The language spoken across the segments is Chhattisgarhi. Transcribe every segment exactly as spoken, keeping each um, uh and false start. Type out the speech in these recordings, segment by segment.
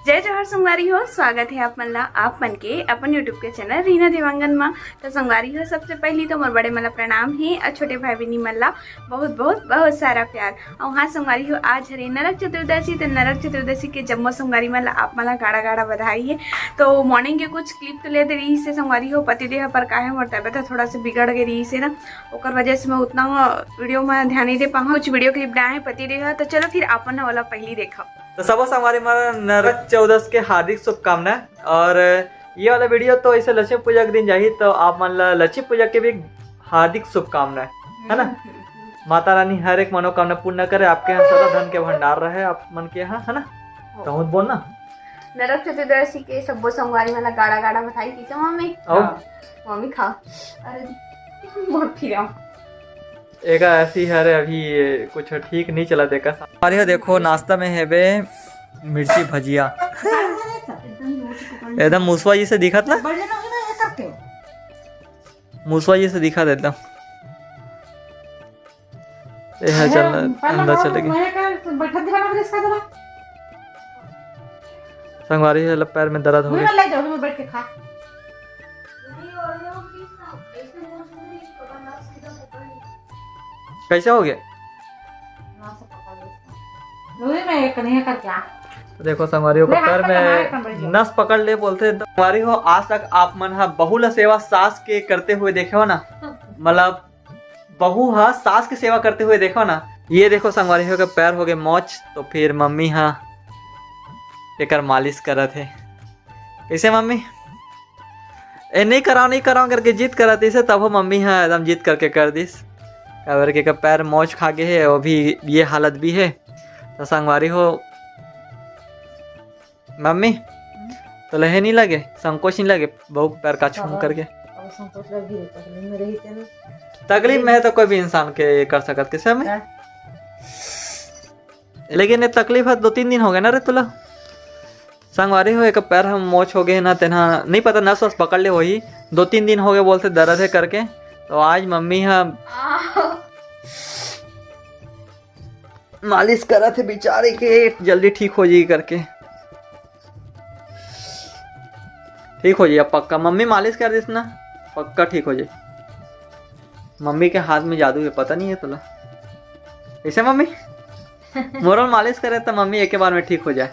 जय जोहार संगवारी हो, स्वागत हे आप मन ला, आप मन के अपन YouTube के चैनल रीना देवांगन मा। त संगवारी हो, सबसे पहली तो मोर बड़े मन ला प्रणाम हे अउ छोटे भाई बहिनी मन ला बहुत बहुत बहुत सारा प्यार। अउ हाँ संगवारी हो, आज हरे नरक चतुर्दशी, त नरक चतुर्दशी के जम्मो संगवारी मन ला, आप मन ला गाड़ा गाड़ा बधाई हे। तो morning के कुछ clip तो ले दे रही से संगवारी हो, पतिदेव ह पर काहे मोर तबियत ह थोड़ा सा बिगड़ गई रही से ना, ओकर वजह से मैं उतना video में ध्यान नहीं दे पाऊँ। कुछ video clip डाले हैं पतिदेव ह, तो चलो फिर अपन ओला पहली देखा। तो सबो संगवारी मन नरक चौदस के हार्दिक शुभकामनाएं। और ये वाला video तो ऐसे लक्ष्मी पूजा के दिन जाही, तो आप मन ला लक्ष्मी पूजा के भी हार्दिक शुभकामनाएं, है ना? माता रानी हर एक मनोकामना पूर्ण करे, आपके यहाँ सदा धन के भंडार रहे आप मन के यहाँ, है ना? कहूँ बोलना। नरक चतुर्दशी के सब्बो संगवारी मन ला गाड़ा गाड़ा बधाई, किसे मम्मी? आओ। हाँ, मम्मी खा। अरे, बहुत फिरा। एका ऐसी हरे, अभी ये कुछ ठीक नहीं चला देखा। अरे देखो, नाश्ता में है बे मिर्ची भजिया। एकदम मुसवा जी से दिखत ना? मुसवा जी से दिखत एकदम। ए है, चल, अंदर चले गए। संगवारी है, पैर में दर्द हो गया। कैसे हो गया? देखो संगवारी हो, पैर में नस पकड़ ले बोलते। संगवारी हो, आज तक आप मन हा बहू ला सेवा सास के करते हुए देखे हो ना? मतलब बहू हा सास के सेवा करते हुए देखो ना। ये देखो संगवारी हो के पैर हो गए मौच, तो फिर मम्मी हा एकर मालिश करत हे। कैसे मम्मी? ए, नहीं कराओ, नहीं कराओ करके जिद करत इसे, तब हो मम्मी हा एकदम जिद करके कर दिस। काबर के एकर पैर मौच खा गए हे, वो भी ये हालत भी हे। तो संगवारी हो, मम्मी, तो लहे नहीं लगे, संकोच नहीं लगे, बहू पैर का छूम करके? अब संकोच लग ही रही, तकलीफ में रही थे ना। तकलीफ में है तो कोई भी इंसान के कर सकत, कैसे मम्मी? हाँ। लेकिन ये तकलीफ है, दो तीन दिन हो गए ना रे तुला। संगवारी हो, एक पैर हम मोच हो गए ना, तेना नहीं पता, नस वस पकड़ ले होही। दो तीन दिन हो गए बोलते दर्द है करके, तो आज मम्मी हम मालिश करत हे बेचारे के, जल्दी ठीक हो जाई करके। ठीक हो जाई अब पक्का, मम्मी मालिश कर दिस ना, पक्का ठीक हो जाई। मम्मी के हाथ में जादू है, पता नहीं है तोला। ऐसे मम्मी मोरल मालिश करे तो मम्मी एक बार में ठीक हो जाए।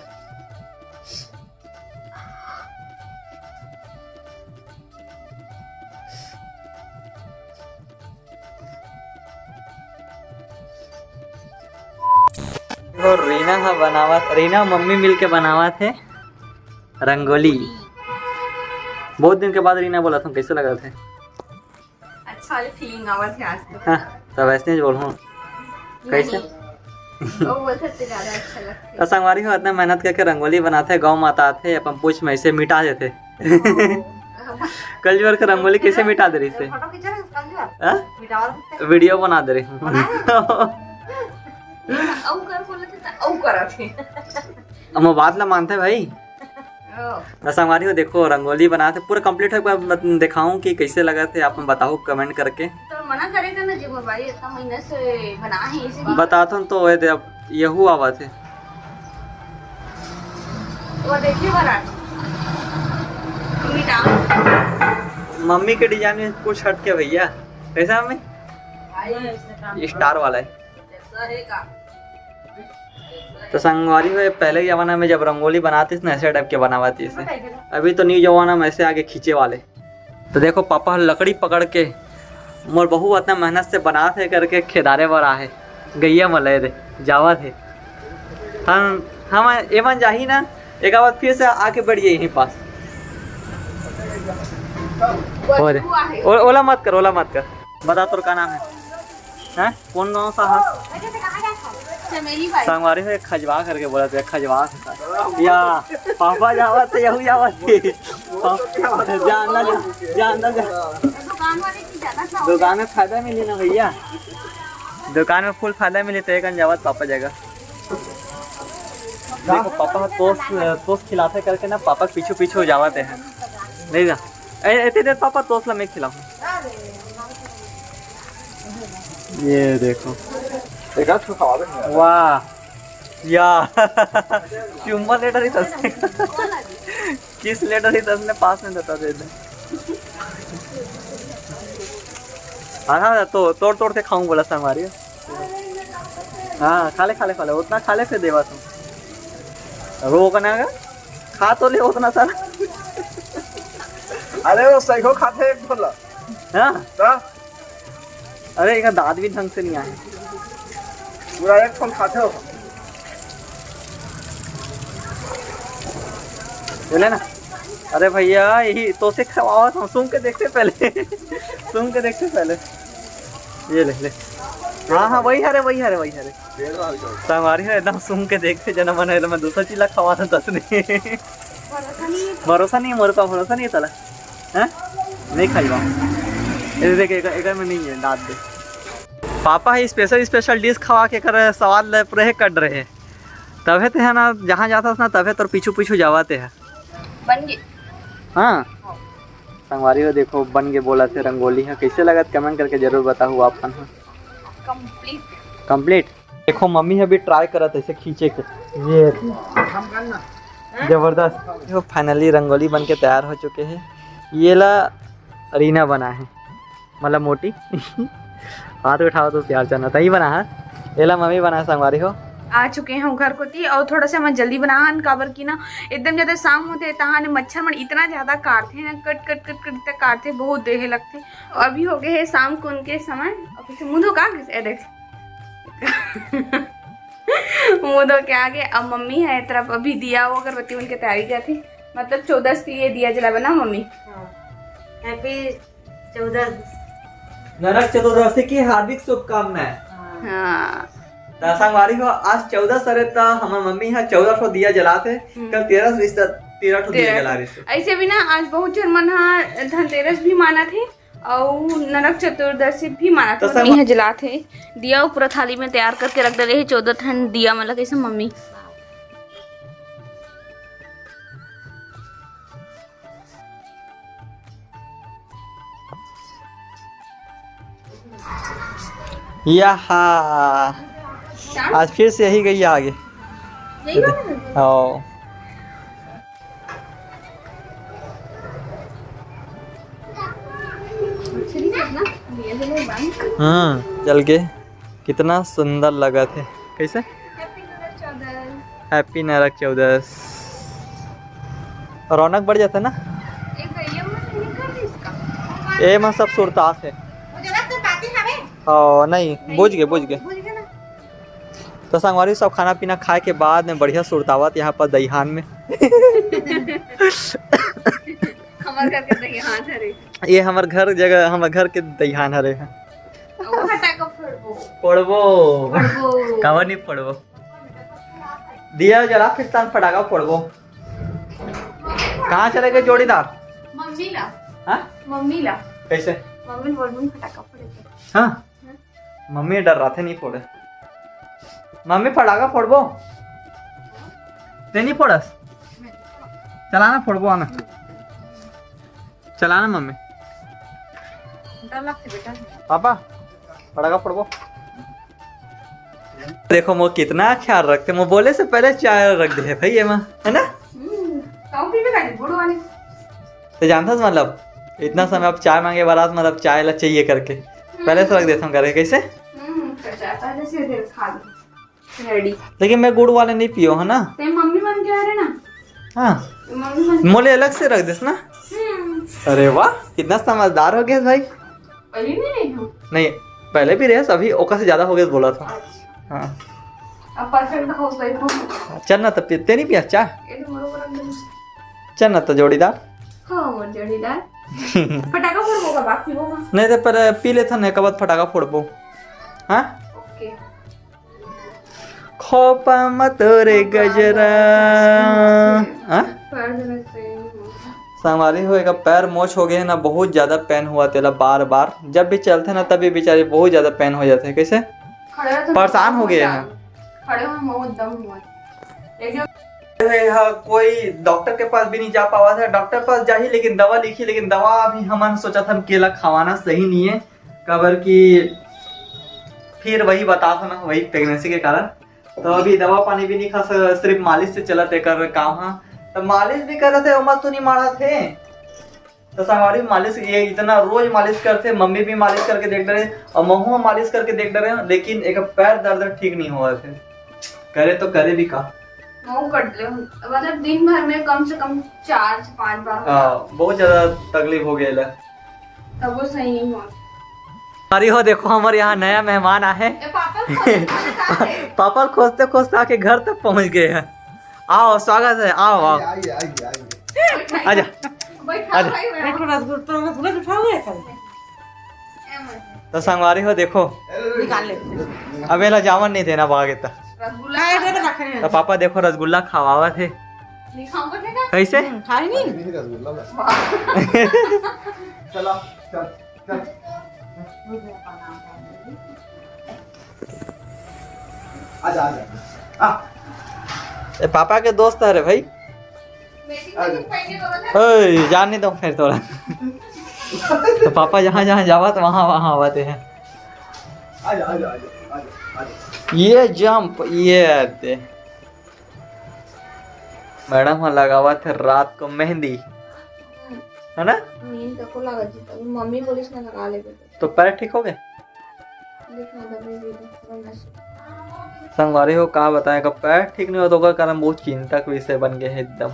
और रीना हा बनावत, रीना मम्मी मिलके बनावत हे रंगोली। बहुत दिन के बाद रीना बोलत हूँ, कैसे लगत हे? अच्छा वाली feeling आवत हे आज तो। हाँ, तो वैसे ही बोलूँ। कैसे? नहीं। वो बोलते तो ज्यादा अच्छा लगता है। तो संगवारी हो, इतना मेहनत करके रंगोली बनाते, गौ माता आते, अपन पूछ में ऐसे मिटा देते। कल जोर के रंगोली कैसे मिटा दे रही से? फोटो खींचा रहे, कल जोर? हाँ? मिटावा देते। Video बना दे रही हूँ। बना रहे? अउ कर बोले थे, तो अउ करत हे। हम बात ला मानते भाई। ओ। तो संगवारी हो, देखो रंगोली बनाते पूरा complete हो, एक बार बत-, दिखाऊं कि कैसे लगत हे, आप मन बताओ comment करके। तो मना करे था ना जी, वो भाई इतना महीने से बना है इसे। बताता हूँ तो ये दे, अब यहू आवत हे। वो देखिए भला। मिटा। मम्मी के design में कुछ हट के भैया, कैसा मम्मी? भाई, ऐसे काम ये star वाला है। तो संगवारी हो, पहले के जमाना में जब रंगोली बनातीस ना, ऐसे type के बनावतीस। अभी तो new जमाना में ऐसे आगे खींचे वाले। तो देखो, पापा लकड़ी पकड़ के, मोर बहू इतना मेहनत से बनात हे करके खेदारे बर आहे, गैया में ले दे जावत हे। हम, हम एमन जाही ना, एक बार फिर से आके बैठ जाई यहीं पास। हो रे। ओ-, ओला मत कर, ओला मत कर। बता, तोर का नाम है? हैं? कौन गांव सा है? चमेली भाई। संगवारी से खजवा करके बोला थे, खजवा के साथ। या, पापा जावत थे, यहू जावत थे। पापा, जान ना जा, जान ना जा। दुकान वाले की ज्यादा शौक। दुकान में फायदा मिली ना भैया, दुकान में full फायदा मिली तो एक जावत पापा जगह। देखो पापा toast, toast खिलाते करके ना पापा पीछू पीछू जावत हैं। नहीं जा। ए, इतनी देर पापा toast ला मैं खिलाऊं। ये देखो। एक आध ठो खवा दे। वाह। या चुम्मा लेटर ही तसने, किस लेटर ही तसने पास में देता दे दे। हाँ हाँ, तो तोड़ तोड़ के खाऊं बोला संगवारी। हाँ, खा ले खा ले खा ले, उतना खा ले, फिर देवा तुम। रोक ना गा, खा तो ले उतना सारा। अरे वो सैको खाते एक ठोला। हाँ। हाँ। अरे, एकर दांत भी ढंग से नहीं आए। पूरा एक ठन खाते हो। बोले ना, अरे भैया, यही तो से खवावत हूँ, सूंघ के देखते पहले। सूंघ के देखते पहले। ये ले, ले। हाँ हाँ, वही हरे, वही हरे, वही हरे। संगवारी हो, एकदम सूंघ के देखते, जना मन है, मैं दूसरा चीज ला खवा था, दस नहीं। भरोसा नहीं है मोर का, भरोसा नहीं है तला। हैं? नहीं खाई बा। ये देख, एकर, एकर में नहीं है, दांत दे। पापा है स्पेशल, स्पेशल डिश खवा के कर स्वाद ले पूरे कट रहे हैं। तभे ते है ना, जहाँ जाता ना, तभे तोर पीछू पीछू जावा ते है। बन गई। हाँ। संगवारी हो, देखो, बन के बोला थे रंगोली है, कैसे लगत, कमेंट करके जरूर बताओ आप मन ह। कंप्लीट। कंप्लीट। देखो, मम्मी अभी ट्राई करत ऐसे खींचे के। ये जबरदस्त। देखो, फाइनली रंगोली बन के तैयार हो चुके हैं। ये ला रीना बना है, मतलब मोटी। हाथ उठाओ तो प्यार चना तही बना है। एला मम्मी बना है, संगवारी हो। आ चुके हैं घर कोती, और थोड़ा सा मैं जल्दी बनाहन, काबर की ना एकदम ज्यादा शाम होते तहां ने मच्छर मन इतना ज्यादा काटते हैं ना, कट कट कट कट तक काटते, बहुत देहे लगते। अभी हो गए हैं शाम कुन के समय, और फिर मुंह धो का, ए देख। मुंह धो के आ गए। अब मम्मी है तरफ अभी दिया वो अगरबत्ती उनके तैयारी किया थी, मतलब चौदस के लिए दिया जलावे ना मम्मी। हाँ। हैप्पी चौदस। नरक चतुर्दशी की हार्दिक शुभकामनाएं। हाँ। हाँ। त संगवारी हो, आज चौदस हरे त हमर मम्मी ह चौदह ठो दिया जलात हे। हम्म। कल तेरह रिश्ता, तेरह ठो दिया तेरह। जला रही। ऐसे भी ना, आज बहुत झन मन ह धनतेरस भी मानत हे अउ नरक चतुर्दशी भी मानत हे। त मम्मी ह जलात हे दिया, वो पूरा थाली में तैयार करके रख डले हे चौदह ठन दिया, मतलब कैसे मम्मी। यहाँ आज फिर से यही गई आगे। यही बात है। हाँ। हम्म, चल के। कितना सुंदर लगत हे। कैसे? हैप्पी नरक चौदस। रौनक बढ़ जाता ना। ए, ये मत निकल इसका। ए, मैं सब सुरतास है। ओ, नहीं, बुझ गए, बुझ गए। बुझ गए ना? तो संगवारी सब खाना पीना खाए के बाद में बढ़िया सुरतावत यहाँ पर दईहान में। हमार घर के दईहान हरे। ये हमार घर जगह, हमार घर के दईहान हरे। अब फटाका फोड़बो। फोड़बो। फोड़बो। काबर नहीं फोड़बो? दिया जला, फिर तान फटाका फोड़बो। कहाँ चले गए जोड़ीदार? मम्मी ला। हाँ? मम्मी ला। कैसे? मम्मी बोल, मम्मी फटाका फोड़ेंगे। हाँ? हम्म। मम्मी डर रहा थे, नहीं फोड़े। मम्मी फटाका फोड़बो? ते नहीं फोड़स? चलाना फोड़बो, आना। चलाना मम्मी। डर लगथे बेटा। पापा, फटाका फोड़बो। देखो, मो कितना ख्याल रखते, मो बोले से पहले चाय रख दे भाई, ये माँ, है ना? हम्म, काऊ पीबे का गुड़ वाले? तो जानता था, मतलब, इतना समय आप चाय मांगे बारात, मतलब, चाय ला चाहिए करके, पहले से रख देता हूँ करके, कैसे? हम्म, तो चाय पहले से दे खा लो। रेडी। लेकिन मैं गुड़ वाले नहीं पियो, है ना? ते मम्मी मन के आ रहे ना? हाँ। मम्मी मन मोले अलग से रख देस ना? हम्म। अरे वाह, कितना समझदार हो गया भाई। पहले नहीं रही हूँ। नहीं, पहले भी रहे, अभी ओकर से ज्यादा हो गया बोला था। अच्छा। हाँ। अब परफेक्ट हाउस वाइफ हूँ। चल ना, तब ते नहीं पिया चाय? ये तो मोरो को रख दे। चल ना, तो जोड़ीदार। हाँ, मोर जोड़ीदार। फटाका फोड़बो का, बाकी वो ना। नहीं तो पर पी लेता ना, एक बाद फटाका फोड़बो। हाँ? ओके। खोपा म तोरे गजरा। हाँ? पैर में से संगवारी हो, एकर पैर मोच हो गए है ना, बहुत ज्यादा पेन हुआ तेला बार बार। जब भी चलथे ना, तभी बेचारी बहुत ज्यादा पेन हो जाथे। कैसे? खड़े हो तो परेशान हो गए हैं। खड़े हो, बहुत दम हुआ। एक जो ये हा, कोई डॉक्टर के पास भी नहीं जा पावा था। डॉक्टर पास जाही, लेकिन दवा लिखी, लेकिन दवा अभी हमन सोचा था केला खवाना सही नहीं है, काबर कि फिर वही बता था ना, वही प्रेगनेंसी के कारण। तो अभी दवा पानी भी नहीं खा सक, सिर्फ मालिश से चलत एकर काम हा। तो मालिश भी करत हे, ओमा तो नहीं मारत हे। तो संगवारी मालिश, ये इतना रोज मालिश करथे, मम्मी भी मालिश करके देख डरे और महू मालिश करके देख डरे, लेकिन एक पैर दर्द ठीक नहीं होवत हे। करे तो करे भी का? महू कट ले, मतलब दिन भर में कम से कम चार से पाँच बार। हाँ, बहुत ज्यादा तकलीफ हो गया। तब वो सही नहीं हुआ। अरे हो देखो, हमारे यहाँ नया मेहमान आए हैं। ए, पापा खोजते खोजते आते। पापा खोजते खोजते आके घर तक पहुँच गए हैं। आओ, स्वागत है, आओ, आओ। आइए, आइए, आइए, आइए। आजा। बैठा आजा। भाई, बैठो। रसगुल्ला, रसगुल्ला उठाओ, ये सब। तो संगवारी हो देखो, निकाल ले। अब एला जावन नहीं देना बागे त। रसगुल्ला हाँ, ये तो रख रहे हैं। तो पापा देखो रसगुल्ला खवावत हे। नहीं खाऊंगा, नहीं खाऊंगा। कैसे? हम्म, खाए नहीं। नहीं, रसगुल्ला बस। चला, चल, चल। आजा, आजा। आ। ए, पापा के दोस्त है रे भाई। ओए, जान नहीं दूं फिर तोला। तो पापा जहाँ जहाँ जावत, वहाँ वहाँ आवत है। आजा, आजा, आजा, आजा, आजा। ये जंप, ये आते। मैडम ह लगावत हे रात को मेहंदी, है ना? नींद तको लागत जी, तभी मम्मी बोलिस ना लगा ले बेटा। तो पैर ठीक हो गए? देख ना, तभी भी देख, पूरा मस्त। संगवारी हो, का बताएं, का पैर ठीक नहीं हो तो ओकर कारण बहुत चिंता के विषय बन गए है एकदम।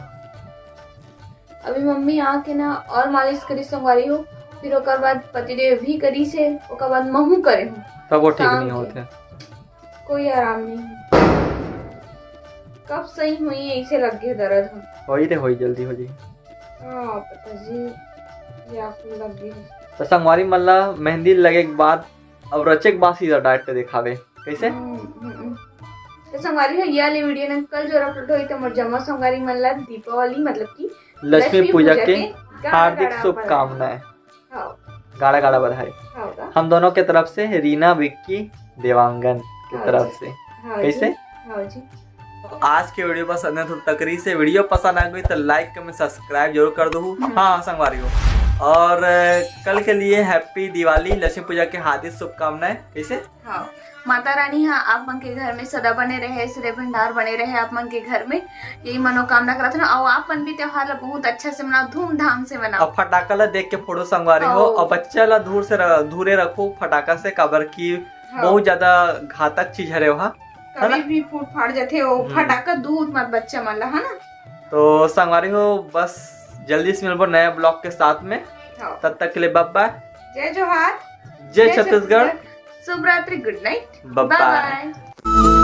अभी मम्मी आके ना और मालिश करी संगवारी हो, फिर ओकर बाद पतिदेव भी करी से, ओकर बाद महू करे हूँ। तब वो ठीक शाम नहीं के। होते। कोई आराम नहीं है। कब सही हुई ऐसे लग गए दर्द हम। होई रे, होई, जल्दी हो जाई। हाँ, पता जी, ये आँख में लग गई है। तो संगवारी मन ला मेहंदी लगे के बाद अब रचे के बाद सीधा डायरेक्ट दिखावे। कैसे? हम्म, हम्म, हम्म। तो संगवारी हो, ये वाली वीडियो ना कल जो अपलोड होई, तो मोर जम्मो संगवारी मन ला दीपावली मतलब कि लक्ष्मी लक्ष्मी पूजा पूजा के के गाड़ा हार्दिक गाड़ा शुभकामनाएं। हाँ। गाड़ा गाड़ा बधाई। हाँ, होगा। हम दोनों के तरफ से, रीना, विक्की, देवांगन के हाँ तरफ जी। से। हाँ कैसे? जी। हाँ जी। तो आज के वीडियो पसंद है तो तकरी से, वीडियो पसंद आ गई तो लाइक, कमेंट, सब्सक्राइब जरूर कर दो। हम्म। हाँ संगवारी हो, और अ, कल के लिए हैप्पी दिवाली, लक्ष्मी पूजा के हार्दिक शुभकामनाएं। कैसे? हाँ, माता रानी हा आप मन के घर में सदा बने रहे, ऐसने भंडार बने रहे आप मन के घर में, यही मनोकामना करत हन। और आप मन भी त्योहार ला बहुत अच्छा से मनाओ, धूमधाम से मनाओ। अब फटाका ला देख के फोड़ो संगवारी हो, हाँ। और बच्चा ला दूर से र-, दूरे रखो फटाका से, काबर की हाँ। बहुत ज्यादा घातक चीज हरे वहाँ, है ना? कभी भी फूट फाट जाथे वो हम्म। फटाका, दूर मत बच्चा मन ला, है ना? तो संगवारी हो, बस जल्दी से मिलबो नया ब्लॉग के साथ में। हाँ। तब तक के लिए बाय बाय। जय जोहार। जय जय छत्तीसगढ़। छत्तीसगढ़। शुभ रात्रि, गुड नाइट। बाय बाय। बाय।